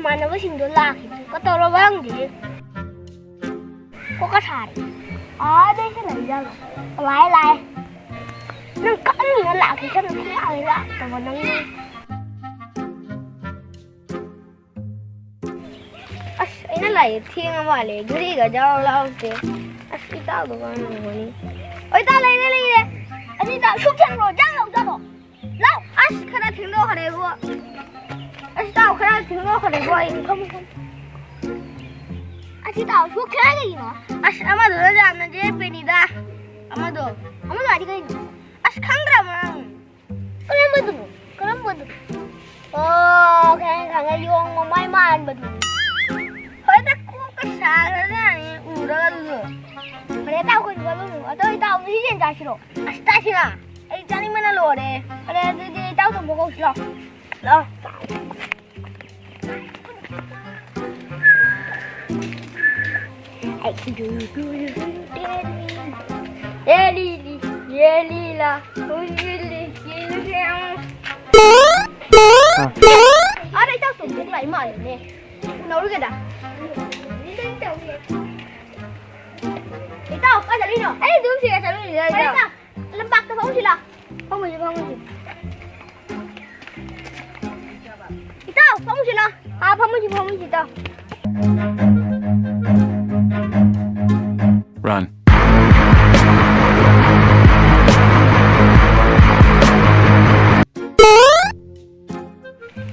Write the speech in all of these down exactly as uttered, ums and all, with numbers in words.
ꯏꯃꯥꯟꯅꯕꯁꯤꯡꯗꯣ ꯂꯥꯛꯈꯤꯕꯗꯣ ꯀꯩꯗꯧꯔꯕ ꯈꯪꯗꯦ꯫ ꯀꯣꯛꯀ ꯁꯥꯔꯦ꯫ ꯑꯥꯗꯩꯁꯨ ꯂꯩꯖꯥꯠꯂꯣ? ꯂꯥꯛꯑꯦ, ꯂꯥꯛꯑꯦ꯫ ꯅꯪ ꯀꯛꯅꯤꯡꯅ ꯂꯥꯛꯈꯤ ꯁꯅꯨ ꯁꯨꯡꯂꯥꯛ ꯍꯦꯛ ꯂꯥꯛꯇꯕ ꯅꯪꯅ꯫ ꯑꯁ, ꯑꯩꯅ ꯂꯥꯛꯑꯦ, ꯊꯦꯡꯉ ꯃꯥꯜꯂꯦ꯫ ꯘꯔꯤꯒ ꯖꯥꯎ ꯂꯥꯎꯗꯦ꯫ ꯑꯁ, ꯏꯇꯥꯎꯗꯣ ꯀꯥꯟꯅꯕꯅꯤ꯫ ꯑꯣ, ꯏꯇꯥꯎ, ꯂꯩꯔꯦ, ꯂꯩꯔꯦ꯫ ꯑꯁꯤ ꯏꯇꯥꯎ, ꯁꯨꯛ ꯊꯦꯡꯂꯣ, ꯖꯥꯎ ꯂꯥꯎ ꯆꯠꯂꯣ꯫ ꯂꯥꯎ꯫ ꯑꯁ, ꯈꯔ ꯊꯦꯡꯗꯣꯛꯈ꯭ꯔꯦꯕꯣ꯫ ꯑꯁ, ꯏꯇꯥꯎ, ꯈꯔ ꯊꯦꯡꯗꯣꯛꯈ꯭ꯔꯦꯕꯣ꯫ ꯑꯩ ꯐꯝ, ꯐꯝ꯫ ꯑꯁꯤ ꯏꯇꯥꯎ, ꯁꯨꯛ ꯊꯦꯡꯉ ꯀꯩꯒꯤꯅꯣ? ꯑꯁ, ꯑꯃꯗꯨꯅ ꯌꯥꯝꯅ ꯂꯦꯞꯄꯤꯅꯤꯗ꯫ ꯑꯃꯗꯣ꯫ ꯑꯃꯗꯣ ꯍꯥꯏꯗꯤ ꯀꯩꯅꯣ? ꯑꯁ, ꯈꯪꯗ꯭ꯔꯕ ꯅꯪ? ꯀꯔꯝꯕꯗꯨꯅꯣ? ꯀꯔꯝꯕꯗꯨꯅꯣ? ꯑꯣ, ꯈꯪꯉꯦ, ꯈꯪꯉꯦ, ꯌꯣꯡ ꯃꯃꯥꯏ ꯃꯥꯟꯕꯗꯨꯅꯤ꯫ ꯍꯣꯏꯗ, ꯀꯣꯛꯀ ꯁꯥꯈ꯭ꯔꯖꯥꯠꯅꯤ ꯎꯔꯒ ꯑꯗꯨꯁꯨ꯫ ꯐꯔꯦ, ꯏꯇꯥꯎ, ꯑꯩꯈꯣꯏꯁꯨ ꯆꯠꯂꯨꯔꯣ꯫ ꯑꯗꯣ ꯏꯇꯥꯎ, ꯉꯁꯤ ꯌꯦꯟ ꯆꯥꯁꯤꯔꯣ? ꯑꯁ, ꯆꯥꯁꯤꯔꯥ? ꯑꯩ ꯆꯥꯅꯤꯡꯕꯅ ꯂꯣꯏꯔꯦ꯫ ꯐꯔꯦ, ꯑꯗꯨꯗꯤ ꯏꯇꯥꯎ ꯊꯣꯡꯕ ꯀꯧꯁꯤ ꯂꯥꯎ꯫ ꯂꯥꯎ꯫ ꯑꯥꯗ ꯏꯇꯥꯎ ꯇꯣꯝꯕꯣꯛ ꯂꯥꯛꯏ ꯃꯥꯜꯂꯤꯅꯦ꯫ ꯎꯅꯧꯔꯨꯒꯦꯗ꯫ ꯏꯇꯥꯎ, ꯀꯥꯏ ꯆꯠꯂꯨꯏꯅꯣ? ꯑꯩ ꯑꯗꯨꯝ ꯁꯤꯗ ꯆꯠꯂꯨꯏꯅꯤꯗ, ꯍꯣꯏ, ꯏꯇꯥꯎ꯫ ꯏꯇꯥꯎ, ꯂꯝꯄꯥꯛꯇ ꯐꯝꯃꯨꯁꯤ ꯂꯥꯎ꯫ ꯐꯝꯃꯨꯁꯤ, ꯐꯝꯃꯨꯁꯤ꯫ ꯏꯇꯥꯎ, ꯐꯝꯃꯨꯁꯤ ꯂꯥꯎ꯫ ꯑꯥ, ꯐꯝꯃꯨꯁꯤ, ꯐꯝꯃꯨꯁꯤ, ꯏꯇꯥꯎ꯫ Run.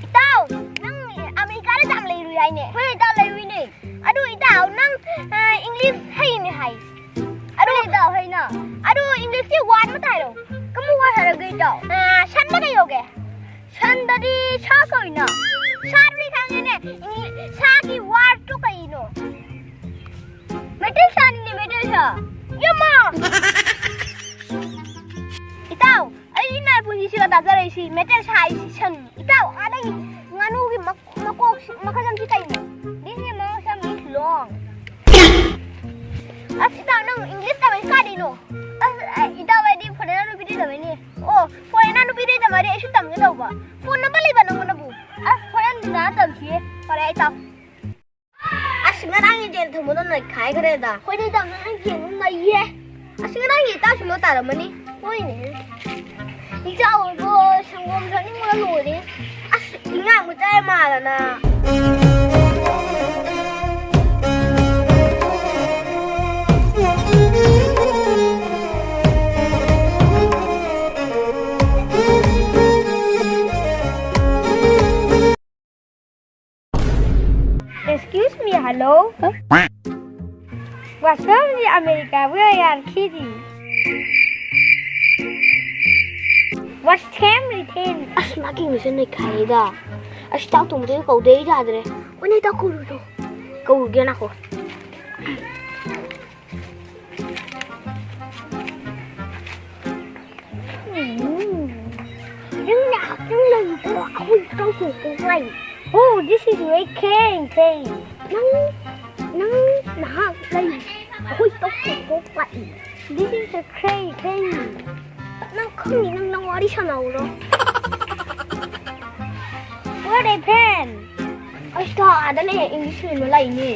ꯏꯇꯥꯎ, ꯅꯪ ꯑꯃꯦꯔꯤꯀꯥꯗ ꯌꯥꯝ ꯂꯩꯔꯨꯏ ꯍꯥꯏꯅꯦ? ꯍꯣꯏ, ꯏꯇꯥꯎ, ꯂꯩꯔꯨꯏꯅꯦ꯫ ꯑꯗꯨ ꯏꯇꯥꯎ, ꯅꯪ, ꯑ, ꯏꯪꯂꯤꯁ ꯍꯩꯅꯦ ꯍꯥꯏ꯫ ꯑꯗꯨ ꯏꯇꯥꯎ, ꯍꯩꯅ꯫ ꯑꯗꯨ ꯏꯪꯂꯤꯁꯀꯤ word ꯑꯃꯇ ꯍꯥꯏꯔꯛꯑꯣ꯫ ꯀꯔꯝꯕ word ꯍꯥꯏꯔꯛꯀꯦ ꯏꯇꯥꯎ? ꯑ, ꯁꯟꯗ ꯀꯩ ꯀꯧꯒꯦ? ꯁꯟꯗꯗꯤ ꯁꯥ ꯀꯧꯏꯅ꯫ ꯁꯥꯗꯨꯗꯤ ꯈꯪꯉꯦꯅꯦ꯫ ꯏꯪꯂꯤ-, ꯁꯥꯒꯤ wordꯇꯣ ꯀꯩꯅꯣ? ꯃꯩꯇꯩ ꯁꯥꯅꯤꯅꯦ, ꯃꯩꯇꯩ ꯁꯥ꯫ ꯌꯦꯝꯃ! ꯏꯇꯥꯎ, ꯑꯩ ꯏꯃꯥ ꯏꯄꯨꯟꯁꯤꯒ ꯇꯥꯖꯔꯛꯏꯁꯤ ꯃꯩꯇꯩ ꯁꯥ ꯍꯥꯏꯁꯤ ꯁꯟ꯫ ꯏꯇꯥꯎ, ꯑꯥꯗꯒꯤ ꯉꯥꯅꯨꯒꯤ ꯃꯛ-, ꯃꯀꯣꯛꯁꯤ, ꯃꯈꯜ ꯑꯃꯁꯤ ꯀꯩꯅꯣ? This is most of this long. ꯑꯁ, ꯏꯇꯥꯎ, ꯅꯪ ꯏꯪꯂꯤꯁ ꯇꯝꯃꯛꯏꯁꯤ ꯀꯥꯏꯗꯩꯅꯣ? ꯑꯁ, ꯑ, ꯏꯇꯥꯎ, ꯑꯩꯗꯤ ꯐꯣꯔꯦꯟꯅꯔ ꯅꯨꯄꯤꯗꯩ ꯇꯝꯃꯛꯏꯅꯦ꯫ ꯑꯣ, ꯐꯣꯔꯦꯟꯅꯔ ꯅꯨꯄꯤꯗꯩ ꯇꯝꯃꯛꯑꯗꯤ ꯑꯩꯁꯨ ꯇꯝꯒꯦ ꯇꯧꯕ꯫ ꯐꯣꯟ ꯅꯝꯕꯔ ꯂꯩꯕ ꯅꯪꯉꯣꯟꯗꯕꯨ? ꯑꯁ, ꯐꯣꯔꯦꯟ ꯅꯥ ꯇꯝꯈꯤꯌꯦ꯫ ꯐꯔꯦ, ꯑꯩ ꯇꯥꯎ꯫ ꯑꯁ, ꯉꯔꯥꯡꯒꯤ ꯌꯦꯟ ꯊꯣꯡꯕꯗꯣ ꯅꯩꯈꯥꯏꯈ꯭ꯔꯦꯗ꯫ ꯍꯣꯏꯅꯦ, ꯏꯇꯥꯎ, ꯉꯔꯥꯡꯒꯤ ꯌꯦꯟꯗꯣ ꯅꯩꯌꯦ꯫ ꯑꯁ, ꯉꯔꯥꯡꯒꯤ ꯏꯇꯥꯎꯁꯨ ꯂꯣ ꯇꯥꯔꯝꯃꯅꯤ꯫ ꯍꯣꯏꯅꯦ꯫ ꯏꯇꯥꯎꯕꯨ ꯁꯪꯒꯣꯝ ꯊꯛꯅꯤꯡꯕꯅ ꯂꯣꯏꯔꯦ꯫ ꯑꯁ, ꯑꯉꯥꯡ ꯃꯆꯥ ꯃꯥꯜꯂꯅ꯫ Excuse me, hello? What's wrong with America? We are kidding. What's wrong with him? ꯑꯁ, ꯃꯥꯒꯤ ꯃꯤꯁꯟ ꯂꯩꯈꯥꯏꯗ꯫ ꯑꯁ, ꯆꯥꯛ ꯊꯣꯡꯕꯗ ꯀꯧꯗꯦ, ꯑꯩ ꯌꯥꯗ꯭ꯔꯦ꯫ ꯎꯅꯦ, ꯇꯧ ꯀꯧꯔꯨꯔꯣ꯫ ꯀꯧꯔꯨꯒꯦ, ꯉꯥꯏꯈꯣ꯫ ꯎꯝ꯫ ꯅꯪ ꯉꯥꯏꯍꯥꯛꯇꯪ ꯂꯩꯌꯨꯀꯣ, ꯑꯩꯈꯣꯏ ꯇꯧꯊꯣꯛꯄ ꯋꯥꯏ꯫ Oh, this is very crazy, crazy. ꯅꯪ, ꯅꯪ ꯉꯥꯏꯍꯥꯛ ꯂꯩꯌꯨ, ꯑꯩꯈꯣꯏ ꯇꯧꯊꯣꯛꯄ ꯋꯥꯏ꯫ This is a crazy, crazy. ꯅꯪ ꯈꯪꯅꯤ, ꯅꯪ, ꯅꯪ ꯋꯥꯔꯤ ꯁꯥꯟꯅꯧꯔꯣ꯫ What a friend. ꯑꯩ ꯇꯥꯗꯅꯦ, English ꯐꯤꯂꯝ ꯂꯩꯅꯦ꯫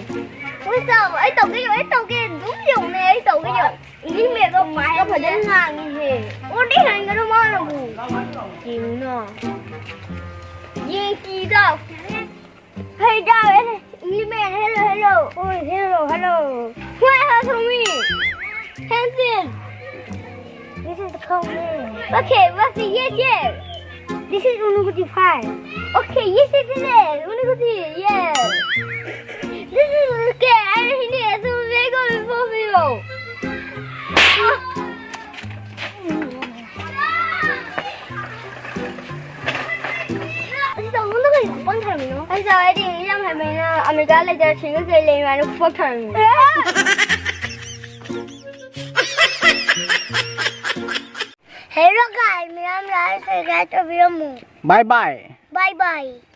ꯍꯣꯏ, ꯇꯧ, ꯑꯩ ꯇꯧꯒꯦ, ꯑꯩ ꯇꯧꯒꯦ, ꯑꯗꯨꯝ ꯌꯦꯡꯉꯨꯅꯦ, ꯑꯩ ꯇꯧꯒꯦ, ꯌꯦꯡꯉꯨ꯫ English ꯃꯌꯥꯝꯗꯣ ꯄꯥꯏꯔꯒ ꯐꯖꯅ ꯉꯥꯡꯉꯤꯍꯦ꯫ ꯑꯣꯟꯗꯤ ꯍꯩꯒꯅꯨ ꯃꯥꯅꯕꯨ꯫ ꯌꯦꯡꯉꯨꯅ꯫ ꯌꯦꯡꯈꯤꯗꯣ꯫ ꯍꯩ ꯆꯥꯔꯦ꯫ English man, hello, hello. ꯍꯣꯏ, hello, hello. Where are we? Hands in. This is the cold man. Okay, what's the yes, yes? This is ꯎꯅꯨꯡꯀꯨꯊꯤ five. Okay, yes, yes, yes, yes. ꯎꯅꯨꯡꯀꯨꯊꯤ, yes. This is okay. I mean, yes, we go before we go. ꯑꯁꯤ ꯇꯧꯕꯗ ꯀꯩ ꯈꯨꯄꯪ ꯊꯥꯔꯝꯃꯤꯅꯣ? ꯑꯩ ꯆꯥꯎꯔꯗꯤ ꯌꯥꯝ ꯍꯩꯕꯅꯤꯅ America ꯂꯩꯇ ꯁꯤꯡꯒ ꯀꯩ ꯂꯩ ꯃꯥꯅ ꯈꯨꯄꯪ ꯊꯥꯔꯝꯃꯤꯅꯣ꯫ Hello guys, ꯃꯌꯥꯝ like, subscribe ꯇꯧꯕꯤꯔꯝꯃꯨ꯫ Bye bye. Bye bye.